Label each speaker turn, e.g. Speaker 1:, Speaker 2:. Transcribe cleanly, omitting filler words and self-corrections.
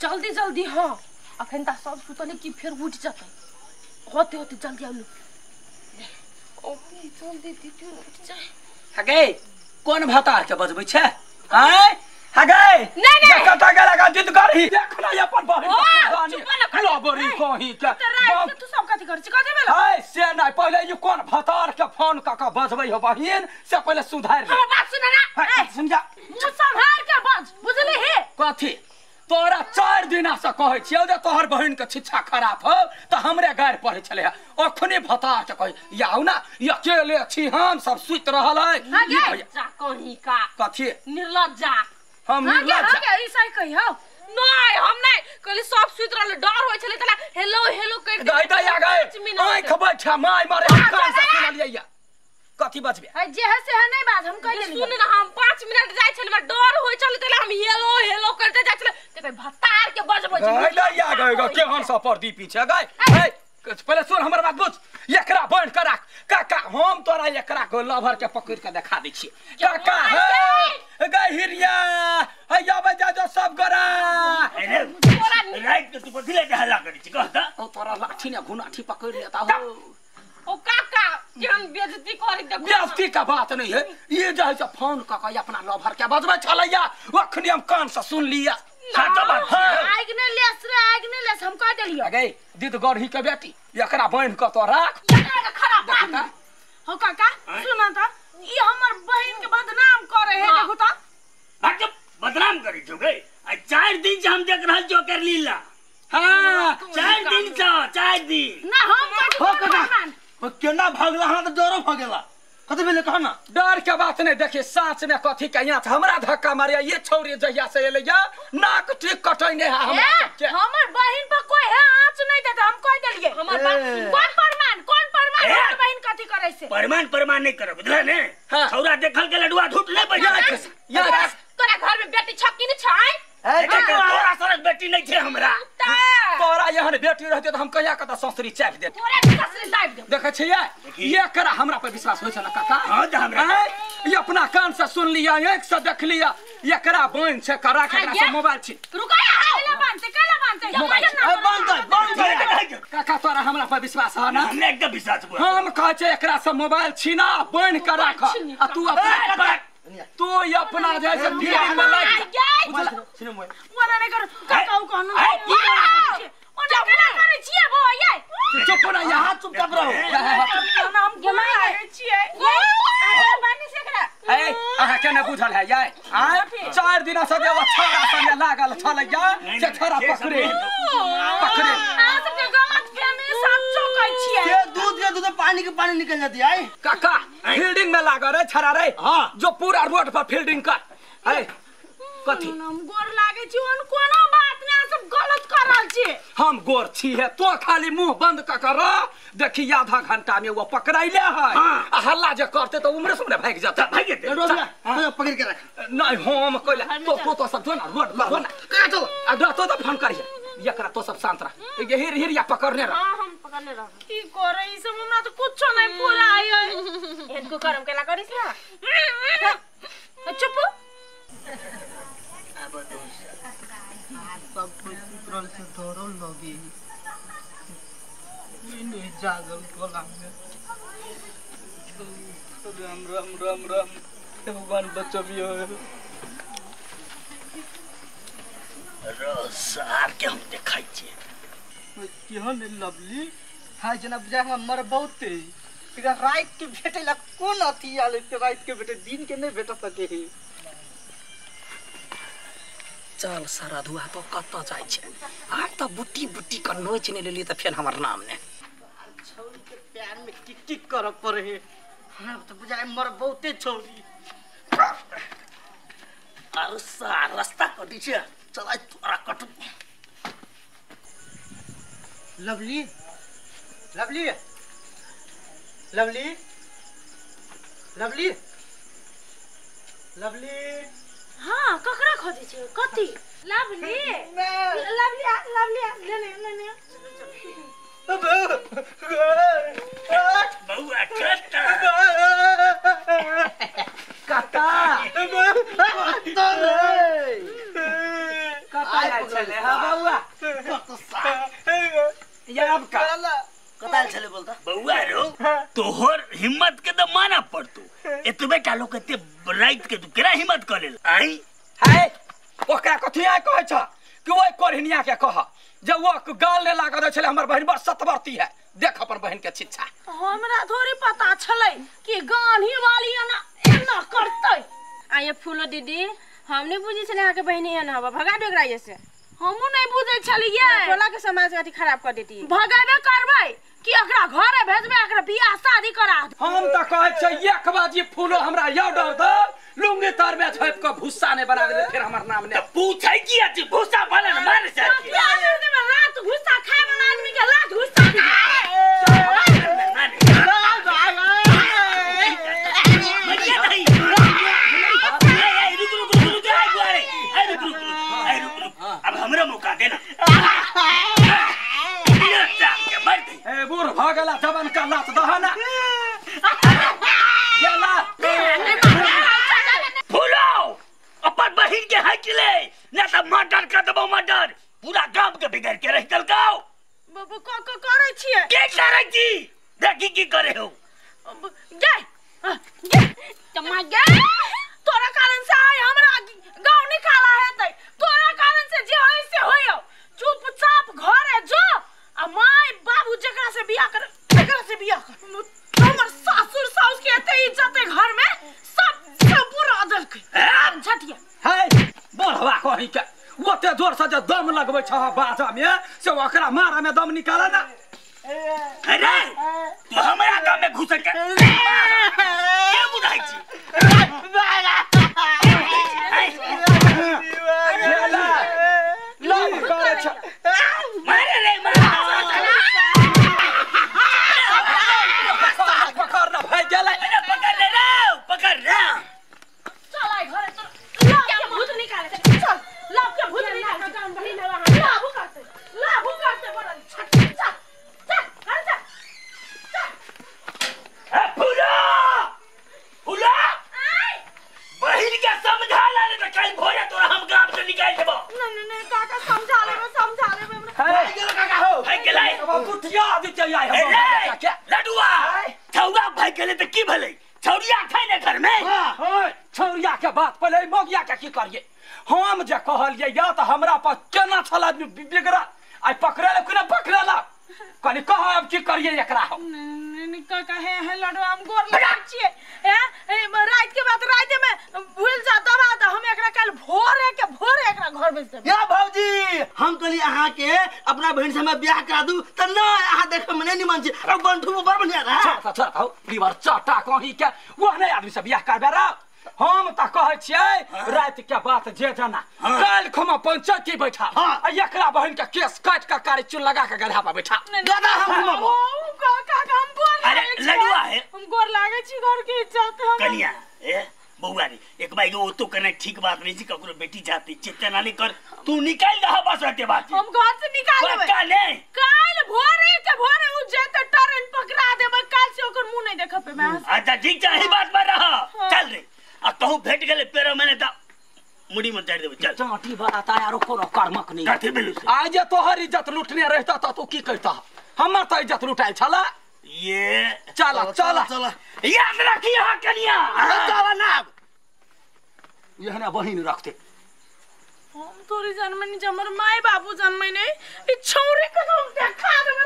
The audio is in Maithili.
Speaker 1: जल्दी जल्दी। हाँ अखन ता सब सुतले कि फेर उठ जतै, होते होते जल्दी आउनु। ओके जल्दी दीदी उठ जाए।
Speaker 2: हगे कोन भतार के बजबै छै? आय हगे
Speaker 1: नहीं नहीं
Speaker 2: कता गेला का जिद करही देखना अपन बहिन के लबरी कही के
Speaker 1: तू सब कथि करै छी कथि भेल?
Speaker 2: हाय से नहीं, पहिले ई कोन भतार के फोन क क बजबै हो बहिन से पहिले सुधार ले।
Speaker 1: हमर बात सुन ना,
Speaker 2: सुन जा,
Speaker 1: मुंह संभाल के बज, बुझली हे?
Speaker 2: कथि तोरा 4 दिना से कहै छियौ जे तोहर बहिन के शिक्षा खराब हो त हमरे गारि पढ़ै छलै। अखने भतार के कहै आउ ना, अकेले छी हम, सब सुति रहल है।
Speaker 1: जा कहीं का
Speaker 2: कथि
Speaker 1: निर्लज्जा,
Speaker 2: हम निर्लज्जा
Speaker 1: ई सही कहियौ? नहीं हम नहीं कहली, सब सुति रहल, डर होय छलै तला हेलो हेलो कर
Speaker 2: दे दे आ गए। आंख बैठा माय मारे हम कान से सुनलियै। कथि बजबे
Speaker 1: जे है से है नहीं बात, हम कहि देली। सुन ना, हम 5 मिनट जाय छलै, हमरा डर होय छलै तला हम हेलो हेलो करते जाय छलै त कहि भतार के बजबै छै।
Speaker 2: गए दे आ गए ग केहन सा परदी पीछे गए। ए पहिले सुन हमर बात बुझ, एकरा बान्हि के राख काका, हम तोरा एकरा के लभर के पकड़ के देखा दै छियै काका। हे गए हिरिया हे आबै जा जो सब गोरा
Speaker 3: रात के तू कथि ले हल्ला करै छी कह त?
Speaker 2: ओ तोरा लाठी ने घुनाठी पकड़ लेता हो।
Speaker 1: ओ काका केहन बेइज्जती करी देखो।
Speaker 2: बेइज्जती का बात नहीं है, ये जे है से फोन क के अपना लभर के बजबै छलैया, अखनी हम कान से सुन लिया।
Speaker 3: साचो बात है।
Speaker 1: आगि नै लेस रे, आगि नै लेस, हम कह देलियो।
Speaker 2: गई दीद गढ़ी के बेटी एकरा बान्हि के तो राख।
Speaker 1: एकरा खराब बात हो काका। सुन त, ई हमर बहिन के बदनाम करे है, देखो त।
Speaker 3: भाग बदनाम करै छौ गई। आ 4 दिन से हम देख रहल छौ कर लीला।
Speaker 2: हां
Speaker 3: 4 दिन से, 4 दिन
Speaker 1: ना हम
Speaker 4: हो काका केना भागला? हां त डरो भागेला, कथि भेलै कह ना?
Speaker 2: डर के बात नहीं, देखिए साँच में कथी के यहाँ हमरा धक्का मारिया। ये छौरी जहिया से एलैया नाक ठीक कटैने है हमरा सबके।
Speaker 1: हमर बहिन पर कोई है आँच नहीं देता, हम कह देलिए। हमर बात सुन, कोन प्रमाण, कोन प्रमाण हमर बहिन कथी करै से?
Speaker 3: प्रमाण प्रमाण नहीं करब बुझले ने? छौरा देखल के लडुआ झूठ नहीं बजै।
Speaker 1: तोरा घर में बेटी छ कि नहीं छ?
Speaker 3: तोरा सरक बेटी नहीं छै हमरा।
Speaker 2: तोरा एहन बेटी रहते त हम कहिया कत ससुरी चापि देत।
Speaker 1: तोरा ससुरी चापि देब।
Speaker 2: देखै छियै एकरा हमरा पर विश्वास होइ छै ना काका?
Speaker 3: हां त हमरा
Speaker 2: ये अपना कान से सुन लिया, आंख से देख लिया, एकरा बहन छै करा के एकरा से मोबाइल छी।
Speaker 1: रुको कैला बांधते, कैला बांधते?
Speaker 4: बांधते बांधते
Speaker 2: काका तोरा हमरा पर विश्वास है ना?
Speaker 3: हमरा एकदम विश्वास है।
Speaker 2: हम कहै छै एकरा से मोबाइल छीना बान्हि के राख आ तू अपना तू अपना जैसे फील्डिंग में लग जा।
Speaker 4: सुन मोय
Speaker 1: ओना नहीं कर काका कहनु ओना केना करै छियै बौआ? ये
Speaker 2: चुप ना,
Speaker 4: यहाँ चुपचाप रहो।
Speaker 1: ओना हम केना करै छियै? बानी से एकरा
Speaker 2: ए अहाँ के न बुझल है ये? आ 4 दिन से जे छड़ा संगे लागल छलैया से छड़ा पकड़े पकड़े।
Speaker 1: अहाँ सबके गलत फहमी साचो कहै छियै।
Speaker 4: के दूध के दूध पानी के पानी निकल जाती है।
Speaker 2: काका फील्डिंग में लागल रे छड़ा रे।
Speaker 4: हां
Speaker 2: जो पूरा रोड पर फील्डिंग कर। ए कथि
Speaker 1: हम गोर लागे छी, ओन कोनो बात नै, सब गलत कर रहल छी।
Speaker 2: हम गोर छी है तो खाली मुंह बंद क कर देखी, आधा घंटा में वो पकड़ाइले है। आ हल्ला जे करते तो उम्र सुमरे भाग जाता।
Speaker 3: भाग जेते
Speaker 4: पकड़ के रख।
Speaker 2: नहीं हम कइला तो तो तो सब जो ना रोड पर हो ना
Speaker 4: का चल
Speaker 2: आ तो तो फोन करिए एकरा, तो सब शांत रह, ये हिर हिर या पकड़ने रह।
Speaker 1: हां हम पकड़ने रह। की करे ई सब हमरा तो कुछो नहीं पूरा आय है। इनको करम केला करिस ना, चुप।
Speaker 4: अब सब कोई सुतरल से डरल लगे नहीं जागल कोला में। राम राम राम राम भगवान बचबियो।
Speaker 3: रसार के हम देखाइ छियै
Speaker 4: केहन लवली हाय जना बुझा हमर बहुते एकरा रात के भेटेला कोन अथी आले रात के भेटे दिन के नहीं भेट सके है।
Speaker 2: चल सारा धुआ तो कत जाइ छै आर त बुटी बुटी क नोच ने लेलियै त फेर हमर नाम ने।
Speaker 4: छौरी के प्यार में टिक टिक कर पड़े है, हमरा त बुझाय मर बहुते छौरी।
Speaker 3: अरे सार रास्ता कटी छै, चल आइ तोरा कटू।
Speaker 4: Lovely lovely lovely lovely lovely.
Speaker 1: हाँ ककरा खोजै छै? कथी? लवली लवली लवली ले ले ले ले
Speaker 3: बउआ कता
Speaker 2: कता कता रे कता छले हा बउआ। ये अब का
Speaker 5: कताल छले बोलता
Speaker 3: बउआ रो तोहर हिम्मत के त माना पड़तो एतबे टा लोग एते रात के तू केना हिम्मत कर लेल आई
Speaker 2: है ओकरा कथि आय कहै छ कि ओइ कोरहिनिया के कह जे वो गाल ने लागल दै छले हमर बहिन बड़ सतवर्ती है देख अपन बहिन के शिक्षा
Speaker 1: हमरा थोड़ी पता छलै कि गान्ही वाली एना एना करतै
Speaker 6: आ ये फूलो दीदी हम नहीं बुझै छलै अहाँ के बहिन एहन हबा भगा दो एकरा से
Speaker 1: हमहू नहीं बुझै छलियै
Speaker 6: टोला के समाज के अथी खराब कर देती
Speaker 1: भगाबे करबै कि एकरा घरे भेजबै एकरा बियाह शादी करा
Speaker 2: हम त कहै छै एक बाजी फूलो हमरा ऑर्डर द लुंगी तर में झापि के भुस्सा ने बना देबै फिर हमर नाम ने
Speaker 3: पूछै की अछि भुस्सा बनल मार से
Speaker 1: रात भुस्सा खाय वाला आदमी के लात भुस्सा
Speaker 3: अब हमरा मौका देना
Speaker 2: ए बूढ़ भ गेला जवान का लात दहना गेला
Speaker 3: फूलो अपन बहिन के हक ले ना त मर्डर कर देबो मर्डर पूरा गांव के बिगड़ के रह दलकाओ
Speaker 1: बाबू को को करै छियै
Speaker 3: के करै छी देखी की करे हो
Speaker 1: गे गे तमा गे तोरा कारण से आइ हमरा गांव निकाला हेतै तोरा कारण से जे होय से होय चुपचाप घरे जो आ my बाबू जकरा से बियाह कर तकरा से बियाह कर हमर सासुर साउस के एते इज्जत है घर में सब सब पूरा देलकै झटिया
Speaker 2: है बढ़वा कहि के ओते जोर से जे दम लगबै छ बाजा में से ओकरा मारा में दम निकाला ना
Speaker 3: अरे तू हमरा गांव में घुस के के बुझाई छी
Speaker 2: लव करे छ
Speaker 3: मारे रे मारे
Speaker 2: पकड़ ना भाई गेलै
Speaker 3: अरे पकड़ ले रे पकड़ रे
Speaker 1: चल आई घरे तो लव के भूत निकाले चल लव के भूत निकाले काम बहिन हवा लाभू करते बड़न छट चल चल घर चल चल
Speaker 3: ए फूला फूला
Speaker 1: आई
Speaker 3: बहिन के समझा ला ले त कहीं भोरे तोरा हम गांव से निकाल देबो
Speaker 1: नहीं नहीं नहीं काका समझा लेबे
Speaker 2: भाई गेल काका हो
Speaker 3: भाई गेलै
Speaker 2: अब कुटिया दिते आइ हम
Speaker 3: के लडुआ छौरा भाई गेलै त की भेलै छौरिया छै ने घर में
Speaker 2: हां छौरिया के बात पहिले मोगिया के की करिए हम जे कहलिए या त हमरा पर केना छल आदमी बिगड़ा आइ पकड़ेला कोना पकड़ेला कनि कह अब की करिए एकरा हम
Speaker 1: नहीं काका है है लडुआ हम गोर लगै छियै ए रात के बात रात में भूल जा दबा द हम एकरा काल भोरे के भोरे एकरा घर भेज देब
Speaker 5: या भौजी हम कहली अहाँ के अपना बहिन से हम बियाह करा दू त न अहाँ देख में नहीं निमन छी और बंठू में बड़ बढ़िया रहा
Speaker 2: चल चल हौ परिवार चाटा कहीं के ओहने आदमी से बियाह करबे रे हम त कहै छियै रात के बात जे जाना काल खमा पंचायती बैठा आ एकरा बहिन के केस काट के कारी चुन लगा के गधा पर बैठा
Speaker 5: दादा हम घुमाबो
Speaker 1: काका हम गोर
Speaker 3: अरे लडुआ है
Speaker 1: हम गोर लागै छी घर के इज्जत हम
Speaker 3: कनिया ए बउआ रे एक बार वो तो कने ठीक बात नहीं छी ककरो बेटी जाती चिंता ना कर तू निकाल दहा बस रहते बात
Speaker 1: हम घर से निकाल देबै
Speaker 3: पक्का नहीं
Speaker 1: काल भोरे के भोरे उ जेते ट्रेन पकड़ा देबै काल से ओकर मुंह नहीं देखब मैं
Speaker 3: अच्छा ठीक छै एही बात पर रह चल रे आ कहूं भेट गेले पेरो मैंने त मुड़ी में चढ़ देबै चल
Speaker 2: चाटी वाला ता यारो कोनो कर्मक नहीं
Speaker 3: कथी भेलु से
Speaker 2: आज जे तोहर इज्जत लूटने रहता त तू की कहता हमर त इज्जत लुटाइल छला
Speaker 3: ये
Speaker 2: चला चला
Speaker 5: चला
Speaker 3: याद रखी हां कनिया
Speaker 5: चला ना
Speaker 2: यहने बहिन रखते
Speaker 1: हम थोड़ी जन्मनी जमर my बाबू जन्मै नहीं ई छौरी के हम देखा देबो।